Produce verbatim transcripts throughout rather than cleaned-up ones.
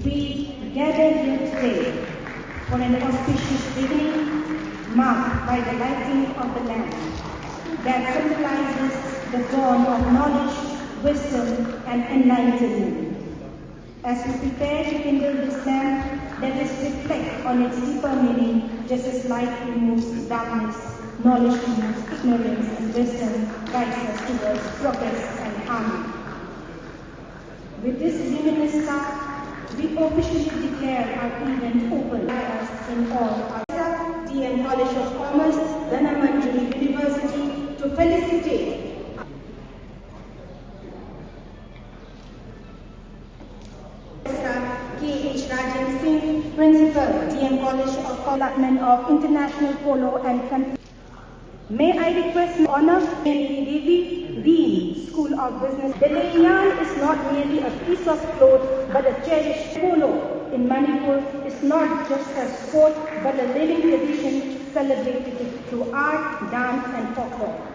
We gather here today for an auspicious evening marked by the lighting of the lamp that symbolizes the dawn of knowledge, wisdom, and enlightenment. As we prepare to kindle this lamp, let us reflect on its deeper meaning, just as light removes darkness, knowledge removes ignorance, and wisdom guides us towards progress and harmony. With this luminous star, we officially declare our event open. By us in all our D M College of Commerce, Dhanamanjuri University, to felicitate K H Rajan Singh, Principal, D M College of Development of International Polo and Con- May I request Honor Mary Devi, Dean, School of Business. The Lenyal is not merely a piece of cloth, but a cherished polo in Manipur is not just a sport, but a living tradition celebrated through art, dance, and folklore.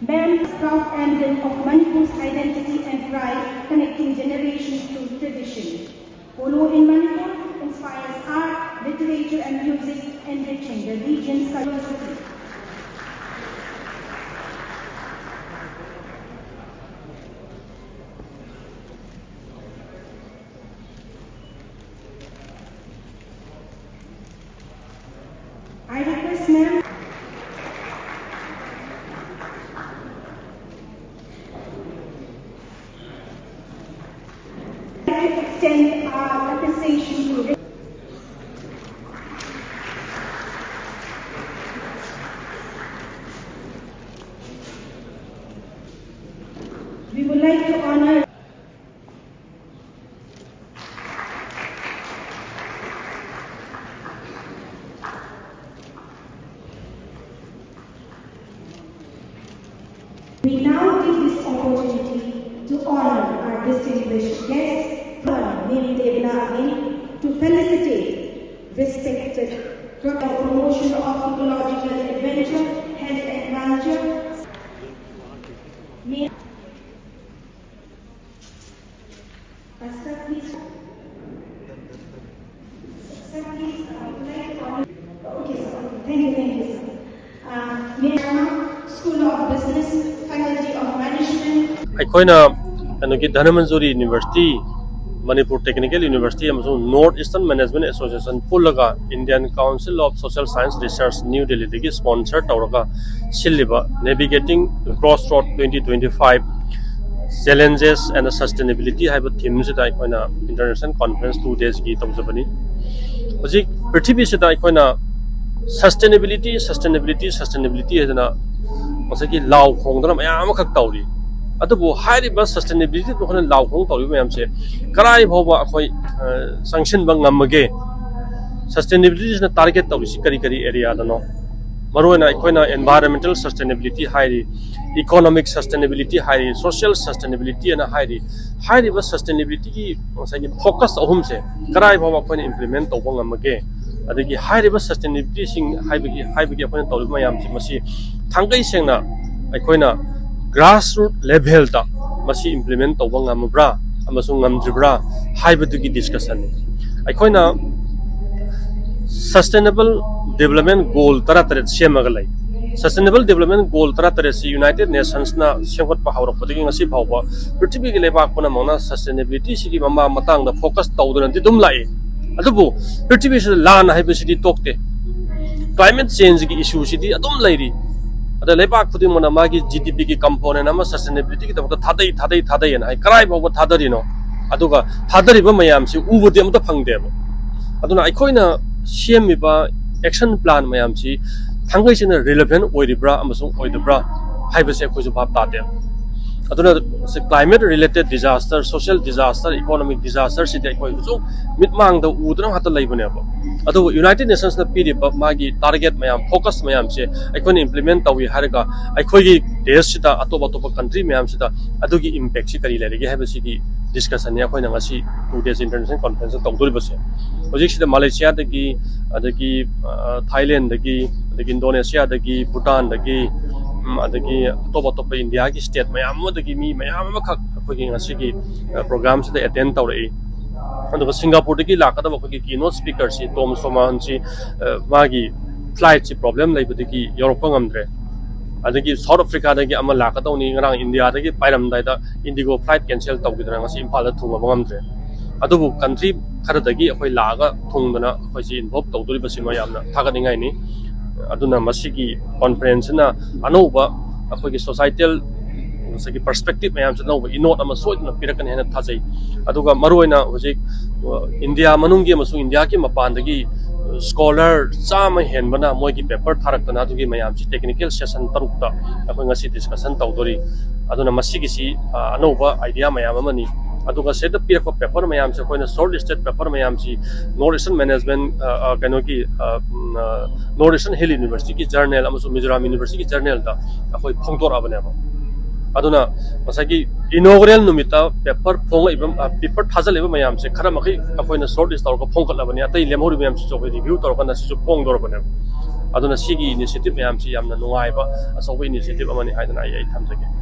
Ma'am, proud emblem of Manipur's identity and pride, connecting generations through tradition. Polo in Manipur inspires art, literature, and music, enriching the region's diversity. I request, ma'am, to extend our appreciation to We would like to honor We now take this opportunity to honor our distinguished guests, Mary Devna again, to felicitate respected for the promotion of ecological adventure, health and culture. May Asta, please. Sir, please, uh, would like to call you. Okay, sir. Okay. Thank you, thank you, sir. Uh, Miss Sharma, School of Business, Faculty of Management. ꯑꯩꯈꯣꯏꯅ ꯀꯩꯅꯣꯒꯤ Dhanamanjuri University, Manipur Technical University ꯑꯃꯁꯨꯡ North Eastern Management Association ꯄꯨꯜꯂꯒ Indian Council of Social Science Research New ꯗꯦꯜꯂꯤꯗꯒꯤ sponsor ꯇꯧꯔꯒ ꯁꯤꯜꯂꯤꯕ Navigating Crossroad twenty twenty-five Challenges and Sustainability ꯍꯥꯏꯕ ꯊꯤꯝꯁꯤꯗ ꯑꯩꯈꯣꯏꯅ international conference two ꯗꯦꯖꯀꯤ ꯇꯧꯖꯕꯅꯤ꯫ ꯍꯧꯖꯤꯛ ꯄ꯭ꯔꯤꯊꯤꯕꯤꯁꯤꯗ ꯑꯩꯈꯣꯏꯅ sustainability, sustainability, sustainability ꯍꯥꯏꯗꯅ ꯉꯁꯥꯏꯒꯤ ꯂꯥꯎ ꯈꯣꯡꯗꯅ ꯃꯌꯥꯝ ꯑꯃꯈꯛ ꯇꯧꯔꯤ꯫ ꯑꯗꯨꯕꯨ ꯍꯥꯏꯔꯤꯕ sustainability ꯑꯩꯈꯣꯏꯅ ꯂꯥꯎ ꯈꯣꯡ ꯇꯧꯔꯤꯕ ꯃꯌꯥꯝꯁꯦ ꯀꯔꯥꯏ ꯐꯥꯎꯕ ꯑꯩꯈꯣꯏ ꯑ, ꯆꯪꯁꯤꯟꯕ ꯉꯝꯃꯒꯦ? Sustainabilityꯁꯤꯅ target ꯇꯧꯔꯤꯁꯤ ꯀꯔꯤ ꯀꯔꯤ areaꯗꯅꯣ? ꯃꯔꯨꯑꯣꯏꯅ ꯑꯩꯈꯣꯏꯅ environmental sustainability ꯍꯥꯏꯔꯤ, economic sustainability ꯍꯥꯏꯔꯤ, social sustainability ꯑꯅ ꯍꯥꯏꯔꯤ꯫ ꯍꯥꯏꯔꯤꯕ sustainabilityꯒꯤ ꯉꯁꯥꯏꯒꯤ focus ꯑꯍꯨꯝꯁꯦ ꯀꯔꯥꯏ ꯐꯥꯎꯕ ꯑꯩꯈꯣꯏꯅ implement ꯇꯧꯕ ꯉꯝꯃꯒꯦ? ꯑꯗꯒꯤ ꯍꯥꯏꯔꯤꯕ sustainabilityꯁꯤꯡ ꯍꯥꯏꯕꯒꯤ ꯍꯥꯏꯕꯒꯤ ꯑꯩꯈꯣꯏꯅ ꯇꯧꯔꯤꯕ ꯃꯌꯥꯝꯁꯦ, ꯃꯁꯤ ꯊꯥꯡꯒꯩ ꯁꯦꯡꯅ ꯑꯩꯈꯣꯏꯅ grassroot levelꯗ ꯃꯁꯤ implement ꯇꯧꯕ ꯉꯝꯃꯕ꯭ꯔꯥ ꯑꯃꯁꯨꯡ ꯉꯝꯗ꯭ꯔꯤꯕ꯭ꯔꯥ ꯍꯥꯏꯕꯗꯨꯒꯤ discussionꯅꯤ꯫ ꯑꯩꯈꯣꯏꯅ Sustainable Development Goal ꯇꯔꯥꯇꯔꯦꯠ ꯁꯦꯝꯃꯒ ꯂꯩ꯫ Sustainable Development Goal ꯇꯔꯥꯇꯔꯦꯠꯁꯤ United Nationsꯅ ꯁꯦꯝꯒꯠꯄ ꯍꯧꯔꯛꯄꯗꯒꯤ ꯉꯁꯤ ꯐꯥꯎꯕ ꯄ꯭ꯔꯤꯊꯤꯕꯤꯒꯤ ꯂꯩꯕꯥꯛ ꯄꯨꯝꯅꯃꯛꯅ sustainabilityꯁꯤꯒꯤ ꯃꯃꯥ ꯃꯇꯥꯡꯗ focus ꯇꯧꯗꯨꯅꯗꯤ ꯑꯗꯨꯝ ꯂꯥꯛꯏ꯫ ꯑꯗꯨꯕꯨ ꯄ꯭ꯔꯤꯊꯤꯕꯤꯁꯤꯗ ꯂꯥꯟ ꯍꯥꯏꯕꯁꯤꯗꯤ ꯇꯣꯛꯇꯦ꯫ Climate changeꯒꯤ issueꯁꯤꯗꯤ ꯑꯗꯨꯝ ꯂꯩꯔꯤ꯫ ꯑꯗ ꯂꯩꯕꯥꯛ ꯈꯨꯗꯤꯡꯃꯛꯅ ꯃꯥꯒꯤ GDPꯒꯤ component ꯑꯃ sustainabilityꯒꯤꯗꯃꯛꯇ ꯊꯥꯗꯩ, ꯊꯥꯗꯩ, ꯊꯥꯗꯩꯅ ꯍꯥꯏ꯫ ꯀꯔꯥꯏ ꯐꯥꯎꯕ ꯊꯥꯗꯔꯤꯅꯣ? ꯑꯗꯨꯒ ꯊꯥꯗꯔꯤꯕ ꯃꯌꯥꯝꯁꯤ ꯎꯕꯗꯤ ꯑꯝꯇ ꯐꯪꯗꯦꯕ꯫ ꯑꯗꯨꯅ ꯑꯩꯈꯣꯏꯅ ꯁꯦꯝꯃꯤꯕ action plan ꯃꯌꯥꯝꯁꯤ ꯊꯥꯡꯒꯩꯁꯤꯅ relevant ꯑꯣꯏꯔꯤꯕ꯭ꯔꯥ ꯑꯃꯁꯨꯡ ꯑꯣꯏꯗꯕ꯭ꯔꯥ ꯍꯥꯏꯕꯁꯦ ꯑꯩꯈꯣꯏꯁꯨ ꯚꯥꯞ ꯇꯥꯗꯦꯕ꯫ ꯑꯗꯨꯅ climate related disaster, social disaster, economic disasterꯁꯤꯗꯤ ꯑꯩꯈꯣꯏ ꯍꯧꯖꯤꯛ ꯃꯤꯠꯃꯥꯡꯗ ꯎꯗꯨꯅ ꯉꯥꯛꯇ ꯂꯩꯕꯅꯦꯕ꯫ ꯑꯗꯨꯕꯨ United Nationsꯅ ꯄꯤꯔꯤꯕ ꯃꯥꯒꯤ target ꯃꯌꯥꯝ, focus ꯃꯌꯥꯝꯁꯦ ꯑꯩꯈꯣꯏꯅ implement ꯇꯧꯏ ꯍꯥꯏꯔꯒ ꯑꯩꯈꯣꯏꯒꯤ ꯗꯦꯁꯁꯤꯗ ꯑꯇꯣꯞ ꯑꯇꯣꯞꯄ country ꯃꯌꯥꯝꯁꯤꯗ ꯑꯗꯨꯒꯤ impactꯁꯤ ꯀꯔꯤ ꯂꯩꯔꯤꯒꯦ ꯍꯥꯏꯕꯁꯤꯒꯤ discussionꯅꯤ ꯑꯩꯈꯣꯏꯅ ꯉꯁꯤ two days international conferenceꯇ ꯇꯧꯗꯣꯔꯤꯕꯁꯦ꯫ ꯍꯧꯖꯤꯛꯁꯤꯗ ꯃꯂꯦꯁꯤꯌꯥꯗꯒꯤ, ꯑꯗꯒꯤ ꯑ, ꯊꯥꯏꯂꯦꯟꯗꯒꯤ, ꯑꯗꯒꯤ ꯏꯟꯗꯣꯅꯦꯁꯤꯌꯥꯗꯒꯤ, ꯚꯨꯇꯥꯟꯗꯒꯤ, ꯎꯝ, ꯑꯗꯒꯤ ꯑꯇꯣꯞ ꯑꯇꯣꯞꯄ ꯏꯟꯗꯤꯌꯥꯒꯤ state ꯃꯌꯥꯝ ꯑꯃꯗꯒꯤ ꯃꯤ ꯃꯌꯥꯝ ꯑꯃꯈꯛ ꯑꯩꯈꯣꯏꯒꯤ ꯉꯁꯤꯒꯤ ꯑ, programꯁꯤꯗ attend ꯇꯧꯔꯛꯏ꯫ ꯑꯗꯨꯒ ꯁꯤꯡꯒꯥꯄꯨꯔꯗꯒꯤ ꯂꯥꯛꯀꯗꯕ ꯑꯩꯈꯣꯏꯒꯤ keynote speakerꯁꯤ ꯇꯣꯝ ꯁꯣꯃꯥꯟꯁꯤ, ꯑ, ꯃꯥꯒꯤ flightꯁꯤ problem ꯂꯩꯕꯗꯒꯤ ꯌꯧꯔꯛꯄ ꯉꯝꯗ꯭ꯔꯦ꯫ ꯑꯗꯒꯤ ꯁꯥꯎꯠ ꯑꯐ꯭ꯔꯤꯀꯥꯗꯒꯤ ꯑꯃ ꯂꯥꯛꯀꯗꯧꯅꯤ, ꯉꯔꯥꯡ ꯏꯟꯗꯤꯌꯥꯗꯒꯤ ꯄꯥꯏꯔꯝꯗꯥꯏꯗ IndiGo flight cancel ꯇꯧꯈꯤꯗꯅ ꯉꯁꯤ ꯏꯝꯐꯥꯜꯗ ꯊꯨꯡꯉꯕ ꯉꯝꯗ꯭ꯔꯦ꯫ ꯑꯗꯨꯕꯨ country ꯈꯔꯗꯒꯤ ꯑꯩꯈꯣꯏ ꯂꯥꯛꯑꯒ ꯊꯨꯡꯗꯅ ꯑꯩꯈꯣꯏꯁꯤ involve ꯇꯧꯗꯣꯔꯤꯕꯁꯤꯃ ꯌꯥꯝꯅ ꯊꯥꯒꯠꯅꯤꯡꯉꯥꯏꯅꯤ꯫ ꯑꯗꯨꯅ ꯃꯁꯤꯒꯤ conferenceꯁꯤꯅ ꯑꯅꯧꯕ ꯑꯩꯈꯣꯏꯒꯤ societal ꯉꯁꯥꯏꯒꯤ perspective ꯃꯌꯥꯝꯁꯦ ꯑꯅꯧꯕ input ꯑꯃ ꯁꯣꯏꯗꯅ ꯄꯤꯔꯛꯀꯅꯤ ꯍꯥꯏꯅ ꯊꯥꯖꯩ꯫ ꯑꯗꯨꯒ ꯃꯔꯨꯑꯣꯏꯅ ꯍꯧꯖꯤꯛ, ꯑ, ꯏꯟꯗꯤꯌꯥ ꯃꯅꯨꯡꯒꯤ ꯑꯃꯁꯨꯡ ꯏꯟꯗꯤꯌꯥꯒꯤ ꯃꯄꯥꯟꯗꯒꯤ scholar ꯆꯥꯝꯃ ꯍꯦꯟꯕꯅ ꯃꯣꯏꯒꯤ paper ꯊꯥꯔꯛꯇꯅ ꯑꯗꯨꯒꯤ ꯃꯌꯥꯝꯁꯤ technical session ꯇꯔꯨꯛꯇ ꯑꯩꯈꯣꯏ ꯉꯁꯤ discussion ꯇꯧꯗꯣꯔꯤ꯫ ꯑꯗꯨꯅ ꯃꯁꯤꯒꯤꯁꯤ, ꯑ, ꯑꯅꯧꯕ idea ꯃꯌꯥꯝ ꯑꯃꯅꯤ꯫ ꯑꯗꯨꯒ ꯁꯤꯗ ꯄꯤꯔꯛꯄ paper ꯃꯌꯥꯝꯁꯦ ꯑꯩꯈꯣꯏꯅ short listed paper ꯃꯌꯥꯝꯁꯤ North Eastern Management, ꯑ, ꯑ, ꯀꯩꯅꯣꯒꯤ, ꯑ, ꯎꯝ, ꯑ, North Eastern Hill Universityꯒꯤ journal ꯑꯃꯁꯨꯡ ꯃꯤꯖꯣꯔꯥꯝ Universityꯒꯤ journalꯗ ꯑꯩꯈꯣꯏ ꯐꯣꯡꯗꯣꯔꯛꯑꯕꯅꯦꯕ꯫ ꯑꯗꯨꯅ ꯉꯁꯥꯏꯒꯤ inaugural ꯅꯨꯃꯤꯠꯇ paper ꯐꯣꯡꯉꯛꯏꯕ, ꯑ, paper ꯊꯥꯖꯤꯜꯂꯛꯏꯕ ꯃꯌꯥꯝꯁꯦ ꯈꯔ ꯃꯈꯩ ꯑꯩꯈꯣꯏꯅ short list ꯇꯧꯔꯒ ꯐꯣꯡꯒꯠꯂꯕꯅꯤ꯫ ꯑꯇꯩ ꯂꯦꯝꯍꯧꯔꯤꯕ ꯃꯌꯥꯝꯁꯤꯁꯨ ꯑꯩꯈꯣꯏ review ꯇꯧꯔꯀꯥꯟꯗ ꯁꯤꯁꯨ ꯐꯣꯡꯗꯣꯔꯕꯅꯦꯕ꯫ ꯑꯗꯨꯅ ꯁꯤꯒꯤ initiative ꯃꯌꯥꯝꯁꯤ ꯌꯥꯝꯅ ꯅꯨꯡꯉꯥꯏꯕ ꯑꯆꯧꯕ initiative ꯑꯃꯅꯤ ꯍꯥꯏꯗꯅ ꯑꯩ, ꯑꯩ ꯊꯝꯖꯒꯦ꯫